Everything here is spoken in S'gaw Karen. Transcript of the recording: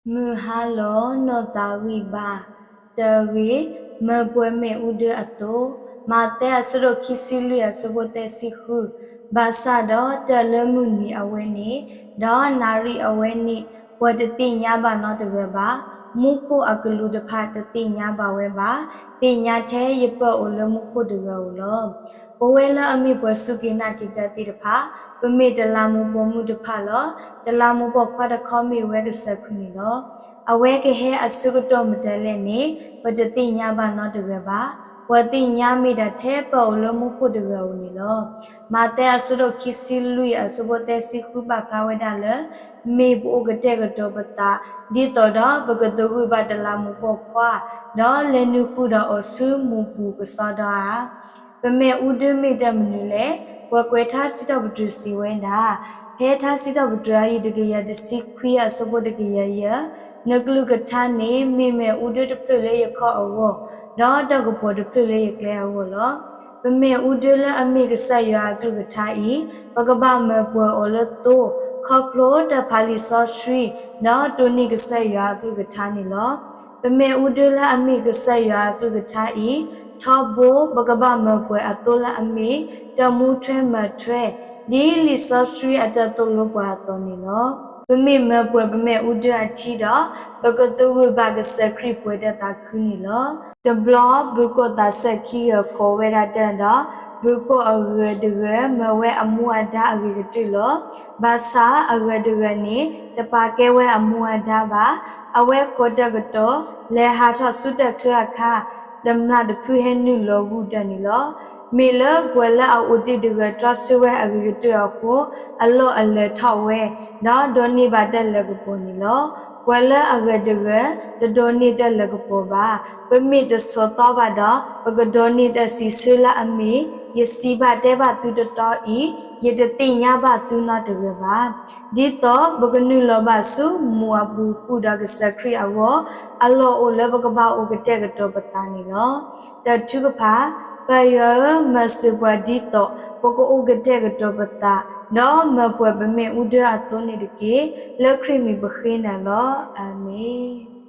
မုၢ်ဟါလီၤနီၢ်သးဂံၢ်ဘါ, တၢ်ဂ့ၢ်, မၢပှဲၤမ့ၣ်အူဒၢအသိး, မးသဲအဆၢဒိၣ်ခံဆံလွံၢ်အဆၢဖိသၢဆံဃု, ဘၣ်ဆၣ်ဒီးတၢ်လၢမုၢ်နံၤအဝဲန့ၣ်, ဒီးနၣ်ရံၣ်အဝဲန့ၣ်, ပှၤတသ့ၣ်ညါဘၣ်နီတဂၤဘၣ်, မူခိၣ်အကလူးတဖၣ်တသ့ၣ်ညါဘၣ်ဝဲဘၣ်, သ့ၣ်ညါထဲယပၢ်အိၣ်လၢမူခိၣ်တဂၤဧိၤလီၤ. ပဝဲလၢအမ့ၢ်ပှၤစူၢ်က့ၤနာ်က့ၤတၢ်သ့ၣ်တဖၣ်, ပမ့ၢ်တလးမူပိာ်မုၣ်တဖၣ်လီၤ. တလးမူပိာ်ခွါတခီမ့ၢ်ဝဲကစၢ်ခရံာ်န့ၣ်လီၤ. အဝဲကဟဲအဆၢကတီၢ်မတၤလဲၣ်န့ၣ်, ပတသ့ၣ်ညါဘၣ်နီတဂၤဘၣ်. ပှၤသ့ၣ်ညါမ့ၢ်ဒၣ်ထဲပၢ်အိၣ်လၢမူခိၣ်တဂၤဧိၤန့ၣ်လီၤ. မးသဲအဆၢဒိၣ်ခံဆံလွံၢ်အဆၢဖိသၢဆံဃုပာ်ဖျါဝဲဒၣ်လၢ, မ့ၢ်ပအိၣ်ကတဲာ်ကတီၤပသး, ဒ်သိးဒီးပကသဂၢၢ်ဘၣ်တလးမူပိာ်ခွါ, ဒီးလဲၤနုာ်ဃုာ်ဒီးအီၤဆူမူးပူၤကစီဒီဧါ. ပမ့ၣ်အူဒၢမ့ၢ်တၢ်မနုၤလဲၣ်. ပှၤကွဲးထါစံးထီၣ်ပတြၢၤစံးဝဲဒၣ်, ဖဲထါစံးထီၣ်ပတြၢၤအယုၢ်တကယၤတဆံခွံ အဆၢဖိတကယၤယဲၢ်, နကလုၢ်ကထါန့ၣ် မ့ၢ်မ့ၣ်အူဒၢတဖျၢၣ်လၢယခီၣ်အဂီၢ်, ဒီးတၢ်ကပီၤတဖျၢၣ်လၢယကျဲအဂီၢ်လီၤ. ပမ့ၣ်အူဒၢလၢအမ့ၢ်ကစၢ်ယွၤအကလုၢ်ကထါအံၤ, ပကဘၣ်မၢပှဲၤအီၤလၢသိ, ခီဖျိတၢ်ဖးလံာ်စီဆှံ, ဒီးတိၢ်နီၣ်ကစၢ်ယွၤအကလုၢ်ကထါန့ၣ်လီၤ. ပမ့ၣ်အူဒၢလၢအမ့ၢ်ကစၢ်ယွၤအကလုၢ်ကထါအံၤ, ထီဘိပကဘၣ်မၢပှဲၤအသိလၢအမ့ၢ်, တၢ်မူထွဲမၤထွဲ, ဒ်လံာ်စီဆှံအတၢ်သိၣ်လိပှၤအသိးန့ၣ်လီၤ. ပမ့ၢ်မၢပှဲၤပမ့ၣ်အူဒၢအထံဒီး, ပကသဂၢၢ်ဘၣ်ကစၢ်ခရံာ်ပှဲၤဒီးသးခုန့ၣ်လီၤ. တဘျီဘုကိာ်သးစၢ်ခံဂၤခိးဝဲဒၣ်တၢ်ဒီး, ဘုကိာ်အဂၤတဂၤမၢဝဲအမူအဒါအဂ့ၤကတၢၢ်လီၤ. ဘၣ်ဆၣ်အဂၤတဂၤန့ၣ်, တပာ်ကဲဝဲအမူအဒါဘၣ်. အဝဲခိးတၢ်ကတီၤ, လဲၤဟးထီၣ်ဆူတၢ်ချၢအခါ, တမျၢ်တဖုဟဲနုာ်လီၤဂုာ်တၢ်န့ၣ်လီၤ. မ့ၢ်လၢပှၤလၢအအိၣ်တ့ၢ်တဂၤတြီဆၢဝဲအဂ့ၤကတၢၢ်အဃိ, အလီၢ်အလၢာ်ထီၣ်ဝဲ, ဒီးဒိးန့ၢ်ဘၣ်တၢ်လၤကပီၤန့ၣ်လီၤ. ပှၤလၢအဂၤတဂၤ, တဒိးန့ၢ်တၢ်လၤကပီၤဘၣ်. ပမ့ၢ်တဆီၣ်သီဘၣ်ဒီး, ပကဒိးန့ၢ်တၢ်စံးဆၢလၢအမ့ၢ်, ယစံးဘၣ်တဲဘၣ်သုတတီအံၤ, ယတသ့ၣ်ညါဘၣ်သုနီတဂၤဘၣ်. ဒ်သိးပကနုာ်လီၤဘၣ်ဆူမူးအပူၤဃုာ်ဒီးကစၢ်ခရံာ်အဂီၢ်, အလီၢ်အိၣ်လၢပကဘၣ်အိၣ်ကတဲာ်ကတီၤပသးန့ၣ်လီၤ. တၢ်ထုကဖၣ်, ပၢ်ယွၤဧၢ, မၤစၢၤပှၤဒ်သိး, ပကအိၣ်ကတဲာ်ကတီၤပသး, ဒီးမၢပှဲၤပမ့ၣ်အူဒၢအသိးန့ၣ်တက့ၢ်. လၢခရံာ်မံၤပဃ့နၤလီၤ. အၤမ့ၣ်.